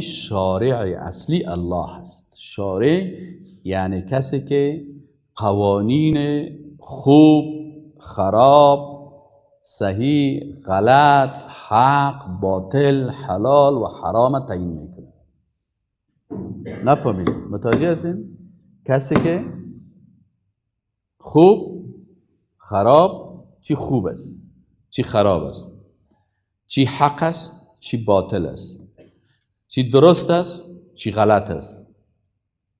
شارع اصلی الله است. شارع یعنی کسی که قوانین خوب، خراب، صحیح، غلط، حق، باطل، حلال و حرام تعیین میکنه. نفهمید؟ متوجه هستین؟ کسی که خوب، خراب، چی خوب است، چی خراب است، چی حق است، چی باطل است، چی درست است، چی غلط است،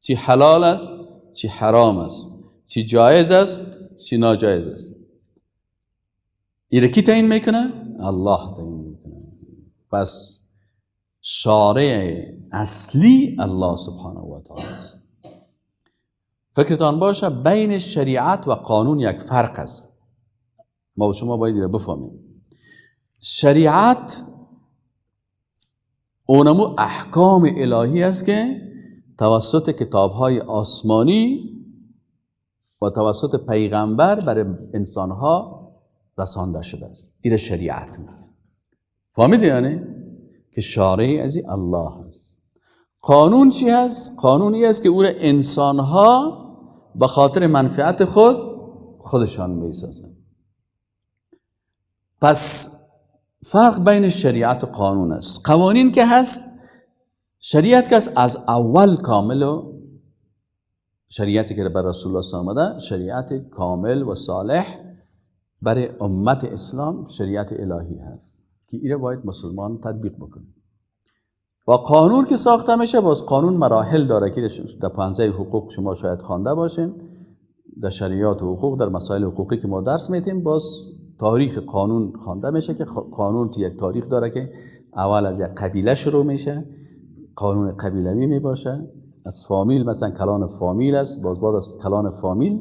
چی حلال است، چی حرام است، چی جایز است، چی ناجایز است، ایره کی تعیین میکنه؟ الله تعیین میکنه. پس شارع اصلی الله سبحانه و تعالی است. فکرتان باشه، بین شریعت و قانون یک فرق است. ما و شما باید بفهمیم. شریعت اونمو احکام الهی است که توسط کتابهای آسمانی و توسط پیغمبر برای انسانها رسانده شده است. این شریعت میگن. فهمیدی؟ یعنی که شارع ازی الله است. قانون چی هست؟ قانونی است که او انسانها به خاطر منفعت خود خودشان میسازن. پس فرق بین شریعت و قانون است. قوانین که هست، شریعت که است از اول کامل و شریعتی که بر رسول الله آمده، شریعت کامل و صالح برای امت اسلام، شریعت الهی هست که ایره باید مسلمان تطبیق بکنه. و قانون که ساخته میشه، باز قانون مراحل داره که در پانزه حقوق شما شاید خوانده باشین. در شریعت و حقوق، در مسائل حقوقی که ما درس میتیم، باز تاریخ قانون خوانده میشه که قانون تو یک تاریخ داره که اول از یک قبیله شروع میشه، قانون قبیلوی میباشه، از فامیل، مثلا کلان فامیل است. باز بعد از کلان فامیل،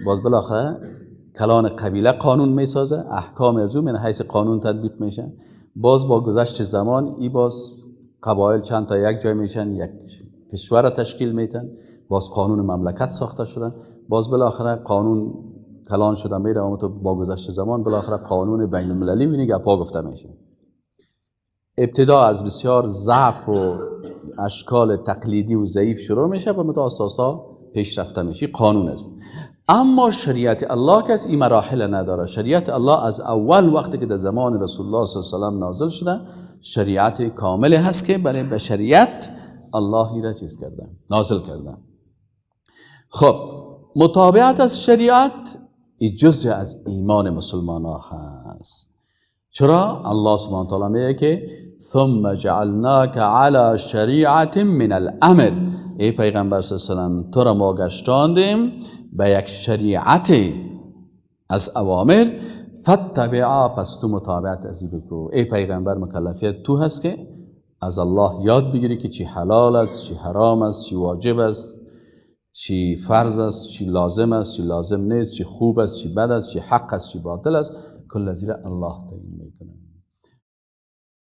باز بالاخره کلان قبیله قانون میسازه، احکام از او من حیث قانون تطبیق میشه. باز با گذشت زمان ای باز قبایل چند تا یک جای میشن، یک کشور تشکیل میتن، باز قانون مملکت ساخته شدن. باز بالاخره قانون کلان شده میره و با گذشت زمان بالاخره قانون بین المللی می گپا گفته میشه. ابتدا از بسیار ضعف و اشکال تقلیدی و ضعیف شروع میشه و متاساسا پیشرفته میشه. قانون است. اما شریعت الله که از این مراحل نداره. شریعت الله از اول وقتی که در زمان رسول الله صلی الله علیه و سلم نازل شده، شریعت کامل هست که برای بشریت الله را چیز کرده، نازل کرده. خب، متابعت از شریعت این جزء از ایمان مسلمان ها هست. چرا؟ الله سبحانه تعالی میگه که ثم جعلناک علی شریعت من الامر. ای پیغمبر صلی الله علیه و تو را ما گشتاندیم به یک شریعت از اوامر، فاتبعها، پس تو متابعت ازی بکو. ای پیغمبر، مکلفیت تو هست که از الله یاد بگیری که چی حلال است، چی حرام است، چی واجب است، چی فرض است، چی لازم است، چی لازم نیست، چی خوب است، چی بد است، چی حق است، چی باطل است. کل ازی الله.